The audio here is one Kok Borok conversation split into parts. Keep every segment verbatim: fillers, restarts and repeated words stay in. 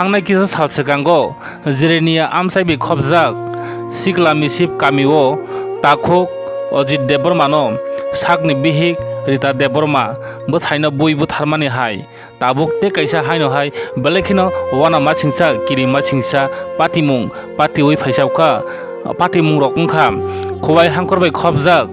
Thangnai kisa sal swkango Jirania amchai bai khopjak Sikla Misip kamio takhuk Ajit Debbarmano sakni bihik Rita Debbarma bwsaino bui butharmani hai tabuk tei kaisa haino hai belai kheno uanama singcha kirima singcha patimung patiui phaisa wngkha. Patimung rok wngkha Khowai Hangkhor bai khopjak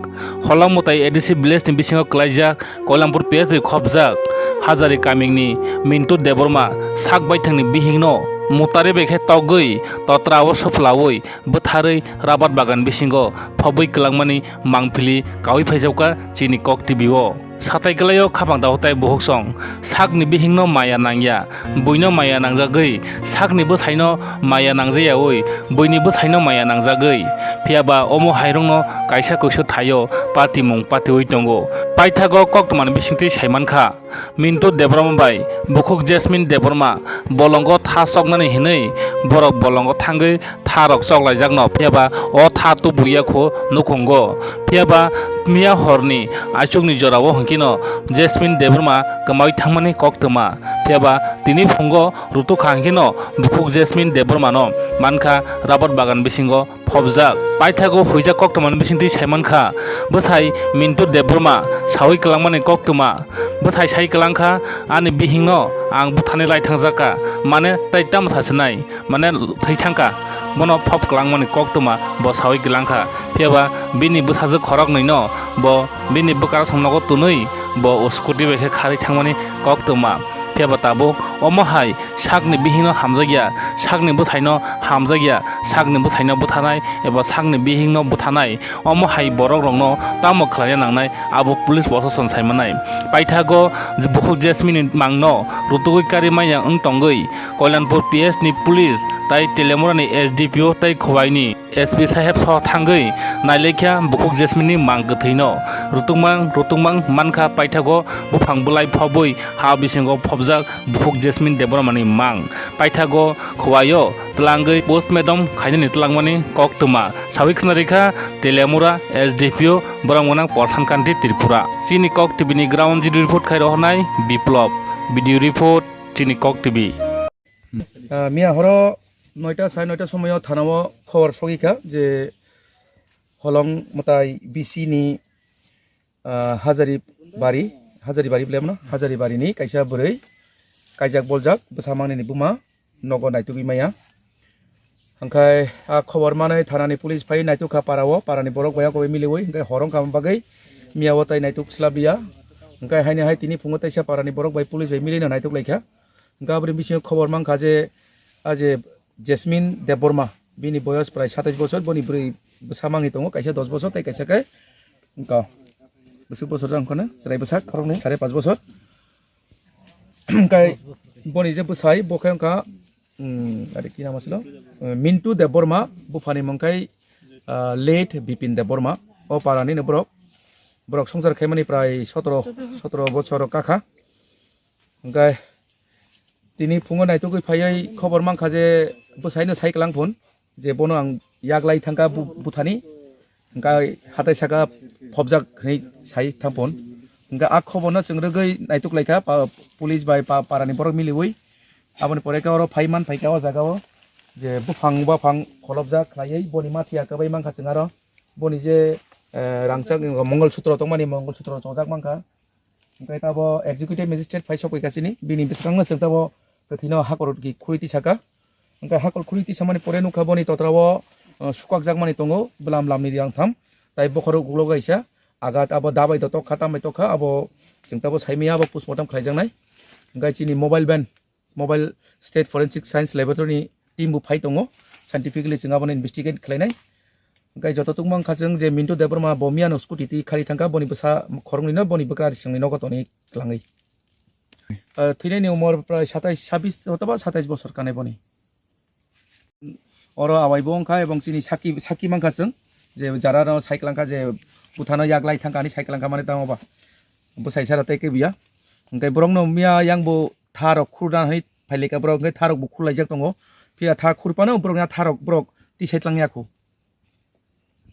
Holong Mwtai A D C village ni bisingo kwlaijak Koilampur P S bai khopjak Hajari kamini Mintu Debbarma sak baithangni bihikno mutari bai khe togwi totra o soplaui bwtharwi rabat bagan bisingo phobwi kwlangmani mangpili kaui phaijak kha chini Kok T V o. Satai kwlaio khapang dahotai buhuksong sakni bihikno maya nangya, buino maya nangjagwi sakni bwsaino maya nangjayaui buini bwsaino maya nangjagwi, phiyaba omo hairokno kaisa kuisu thaio patimung patiui tongo. Paithago koktwmani bisingtwi saimankha, Mintu Debbarma bai bukhuk Jasmine Debbarma bolongo tha choknani hinwi borok bolongo thangwi tha rok choklaijakno, phiyaba o tha tubuya kho nukhungo. Phiyaba miya horni aichukni jorao hwnkhe no Jasmine Debbarma kwmaui thangmani koktwma. Phiyaba tini phungo rutuk kha hwnkhe no bukhuk Jasmine Debbarmano mankha rabar bagan bisingo phobjak. Paithago huijak koktwmani bisingtwi saimankha bwsai Mintu Debbarma saui kwlangmani koktwma. Bwsai sai kwlangkha, ani bihikno ang bwthani lai thangjakha, mane tei tamo sasinai, mane thwi thangkha. Bono phob kwlangmani koktwma bo saui kwlangkha. Phiyaba bini bwsajwk khoroknwino bo bini bwkrasong nogo twnwi bo o scooty bai khe kharwi thangmani koktwma. Phiyaba tabuk omo hai sakni bihikno hamjakya, sakni bwsaino hamjakya, sakni bwsaino bwthanai eba sakni bihikno bwthanai, omo hai borokrokno tamo khlaina nangnai, abo police proshashan saimanai. Paithago bukhuk Jasmine ni mangno rutugwi kari manya wng tongwi Koilanpur P S ni police tai Telemura ni S D P O tai Khowai ni S P saheb soho thangwi nailaikha bukhuk Jasmine ni mang kwthwino. Rutukmang, rutukmang mankha paithago buphang bwlai phobwi ha bisingo phobjak bukhuk Jasmine Debbarma ni mang. Paithago Khowai o twlangwi postmortem khainani twlangmani koktwma saui khwnarikha Telemura S D P O borok gwnang Pradhan Kanti Tripura. Chini Kok T V ni ground zero report khai rohornai Biplop. Video report, chini Kok T V. Ah, miya horo noita, sare noita somoyo thanao khobor sogikha je Holong Mwtai B C ni, ah, Hajari Bari, Hajari Bari bwlai mano, Hajari Bari ni kaisa bwrwi kaijak boljak bwsa mangni ni buma nogo naitugwi maya. Hwnkhe a khobor manwi thanani police phai naitukha para o, para ni borok bai a koboi miliwi, hwnkhe hor wngkha bagwi miya o tai naituk swlabya. Hwnkhe haini hai tini phungo teisa para ni borok bai police bai milino naituk laikha. Hwnkhe aboni bisingo khobor mankha je, a je Jasmine Debbarma, bini boyos prai satais bochor, boni bwrwi bwsa mangwi tongo, kaisa dos bochor tei kaisa khe wngkha bwswk bochor jang phano chwrai bwsa khoroknwi sare pas bochor. Hwnkhe boni je bwsai bo khe wngkha, um, are ki nama silo, uh, Mintu Debbarma, buphani mung khai, uh, late Bipin Debbarma, o para nini borok, borok songchar khaimani prai sotoro, sotoro bochor kakha. Hwnkhe tini phungo naitugwi phaiwi khobor mankha je bwsaino sai kwlang phun je bono ang yak lai thangkha bu-, buthani, hwnkhe hatai saka phobjak hinwi sai thang phun. Hwnkhe a khoborno chwng rwgwi naituk laikha pa-, police bai pa-, parani borok miliwi. Aboni pore khe oro phai man phaikha o jagao je buphang baphang kholopjak khlaiwi boni mathiya kwbai mankha chwng aro. Boni je, eh, rangchak Mongol Sutro tongmani Mongol Sutro chojak mankha. Hwnkhe tabo executive magistrate phai sokphaikha chini, bini bwskango chwng tabo kwthwino hakor ki khuri tisaka. Hwnkhe hakor khuri tisamani pore nukha boni totrao, uh, sukakjakmani tongo, bwlam lamni rang tham, tai bokhorok ulo kaisa, agat abo dabai do tokha, tambai tokha, abo chwng tabo saimaya, abo postmortem khlaijaknai. Hwnkhe chini mobile van, Mobile State Forensic Science Laboratory ni team bo phai tongo, scientifically chwng abono investigate khlainai. Hwnkhe joto tungma wngkha chwng je Mintu Debbarma bo miyano scooty twi khari thangkha, boni bwsa khoroknwino boni bwkra risingni nogo tonwi kwlangwi. Ah, thwinaini umor prai satais, sabis othoba satais bosor kanai boni. Oro awai bo wngkha ebong chini saki, saki mankha chwng je jara no sai kwlangkha je buthano yak lai thangkha hinwi sai kwlangkha mane tamo ba bwsai sara tei kebiya. Hwnkhe borokno miya yang bo tha rok khurda hinwi phailika borok hwnkhe tha rok bo khurlaijak tongo. Phiya tha khurphano borokni a tha rok borok tisai tlang yakho.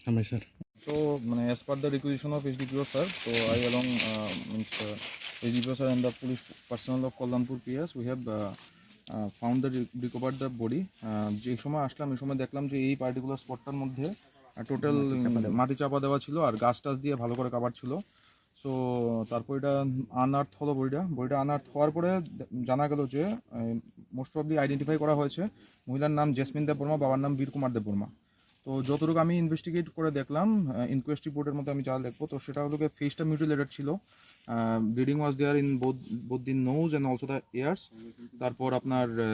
Hambai sir. So, mane, as per the requisition of S D P O sir, so I along, uh, means, uh, S D P O sir and the police personnel of Kalyanpur P S, we have, uh, Found the re- recovered the body. যে সময় আসলাম, এই সময় দেখলাম যে এই পার্টিকুলার স্পটটার মধ্যে টোটাল মাটি চাপা দেওয়া ছিল আর গাছ টাছ দিয়ে ভালো করে কাভার ছিল। সো তারপর এটা আনআর্থ হলো বডিটা। বডিটা আনআর্থ হওয়ার পরে দে- জানা গেল যে মোস্ট প্রবলি আইডেন্টিফাই করা হয়েছে। মহিলার নাম জেসমিন দেববর্মা, বাবার নাম বীর কুমার দেববর্মা। তো যতটুকু আমি ইনভেস্টিগেট করে দেখলাম, ইনকোয়েস্ট রিপোর্টের মধ্যে আমি যা দেখবো, তো সেটা হলো গিয়ে ফেসটা মিউটিলেটেড ছিল। Bleeding was there in both both the nose and also the ears. তারপর আপনার আহ,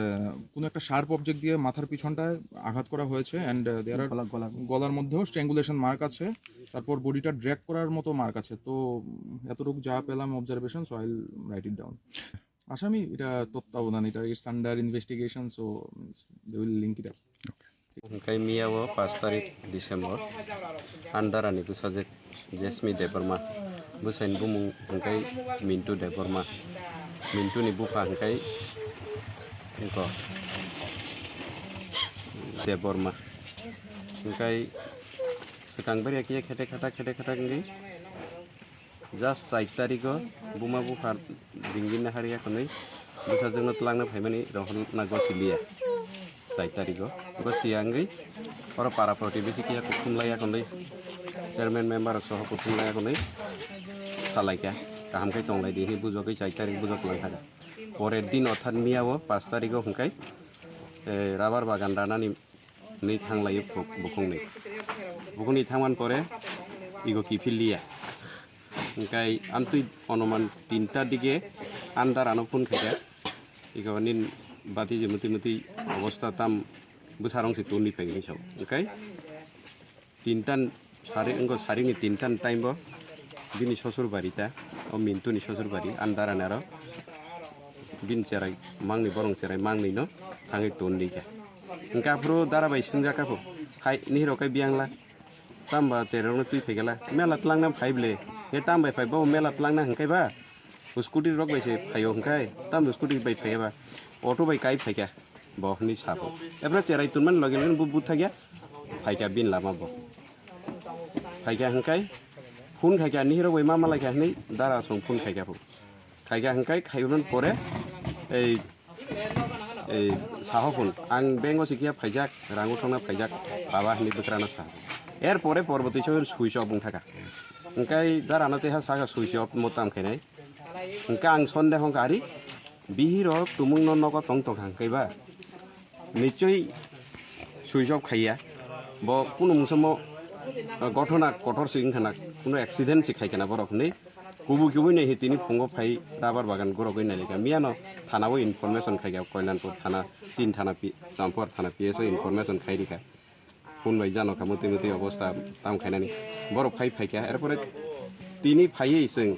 কোনো একটা শার্প অবজেক্ট দিয়ে মাথার পিছনটায় আঘাত করা হয়েছে অ্যান্ড দেয়ার গলা গলা গলার মধ্যেও স্ট্র্যাঙ্গুলেশন মার্ক আছে। তারপর বডিটা ড্র্যাগ করার মতো মার্ক আছে। তো উম, এতটুকু যা পেলাম observation, so I write it down. আসামি এটা তত্ত্বাবধান, এটা it's under investigation, so they will link it up. Hingkai miya o pash tarik December, Andara ni bwsajwk Jesmi Debbarma, bwsai ni bumung hingkai Mintu Debbarma, Mintu ni bupha hingkai iko Debbarma, hingkai swkang bwrwi khe khete khata khete khata hingwi Just char tarigo buma bupha ringwi naharya hwnwi bwsajwkno twlangna phaimani rohorna gosiliya. Char tarigo gosiya wngwi oro para protibesi kiya kuthumlaiya hwnwi chairman member rok soho kuthumlaiya hwnwi salaikha, kaham khe tonglaidi hwnwi bujogwi char tarik bujok langkha. Porer din orthat miya o pash tarigo hwnkhe, eh, rubber bagan ranani nwi thanglaio bukhuk-, bukhukni. Bukhukni thangman pore igo kiphilliya. Hingkai amtwi onuman tinta dige andar ano phone khaikha. Igo nin bati je muti muti obostha tam bwsarong se tuni phai hinwi sao. Hingkai tinta sari wngkha, sarini tinta ni time bo bini sosur bari ta, o Mintu ni sosur bari andar ani aro bini cherai mangni borong cherai mangni no thangwi tuni kha. Hingke aphuru dara bai swngjak kha pho, "Hai, nihiro khe biyang la, tamba cherokno twi phaikhe la, mela twlangna phai ble, he tam bai phai, bo mela twlangna hwnkhe ba, scooty rok bai se phaio hwnkhe, tam scooty bai phaiya ba, auto bai kai phaikha bo," hwnwi sa pho. Ephra cherai tunmani loge loge bo buthakya phaikha bini lama bo. Phaikha hwnkhe phone khaikha, nihiro bai ma malaikha hwnwi dara song phone khaikha pho. Khaikha hwnkhe khaiman pore ei, ei saho phone, "Ang bank o sikya phaijak, rang uthokna phaijak, baba," hwnwi bwkrano sa. Er pore porbo twi switch off wng thaka. Hwnkhe darano teha saka switch off mo tam khainai. Hwnkhe ang sonde hwnkha ari bihiro tumungno nogo tong tongkha hwnkhe ba. Nichoi switch off khaiya. Bo kunu mungsa mo, uh, gothona kotor se wngkha na, kunu accident se khaikha na borok hinwi. Kubui kubui nai hi tini phungo phai rubber bagan gorogwi nailika. Miyano thana o information khaikha, Koilanpur thana, Chin thana, Pi-, Champur thana P S o information khairikha. Phone bai jano kha muti muti obostha tam khainani. Borok phai phaikha. Erpore tini phaiwi chwng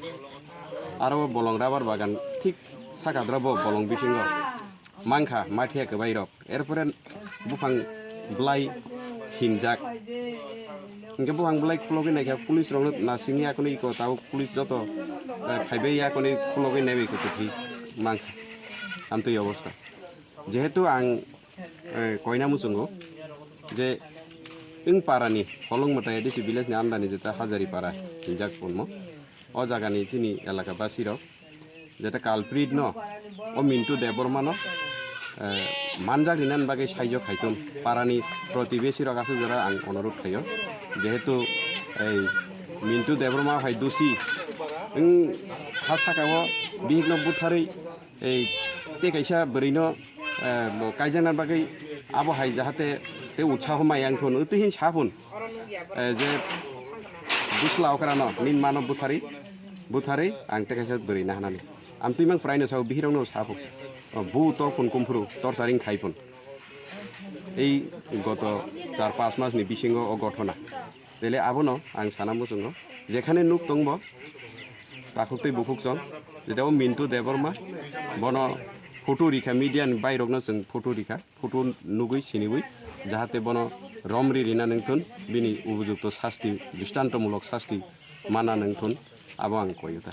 aro bolong rubber bagan thik sakadra bo bolong bisingo. Mankha mathiya kwbai rok. Erpore buphang bwlai hinjak. Hingke buphang bwlai khulogwi naikha, police rokno nasingya kwnwi iko tabuk police joto, eh, phaibai ya kwnwi khulogwi naibai khe kwthwi mankha. Amtwi obostha. Jehetu ang, eh, koina muchungo je wng parani Holong Mwtai A D C village ni andani jeta Hajari para hinjak punmo. O jagani chini elaka basi rok jete culprit no, o Mintu Debbarma no, eh, manjak rinani bagwi saijo khaitun parani protibesi rok aswk jora ang onorot khaio, jehetu ei Mintu Debbarma hai dusi wng ha saka o bihik no butharwi ei tei kaisa bwrwi no, eh, bo kaijakna bagwi abo hai jahate tei utsaho mai yang thun, utwi hin sa phun, eh, je busla okrano nin mano buthari, buthari ang tei kaisa bwrwi nahanani. Amtwi mang praino sao bihirokno sa phun, "O bu tor phun kumphuru, tor charing khai phun." Ei goto char panch mas ni bisingo o gothona. Tele abono ang sana muchungo, jekhane nuk tongbo, takhuk tei bukhuk chwng, jeta o Mintu Debbarma, bono photo rikha, media ni bairokno chwng photo rikha, photo nugwi siniwi, jahate bono romri rina nangthun, bini ubujukto sasti, dristantomulok sasti mana nangthun, abo ang koyota.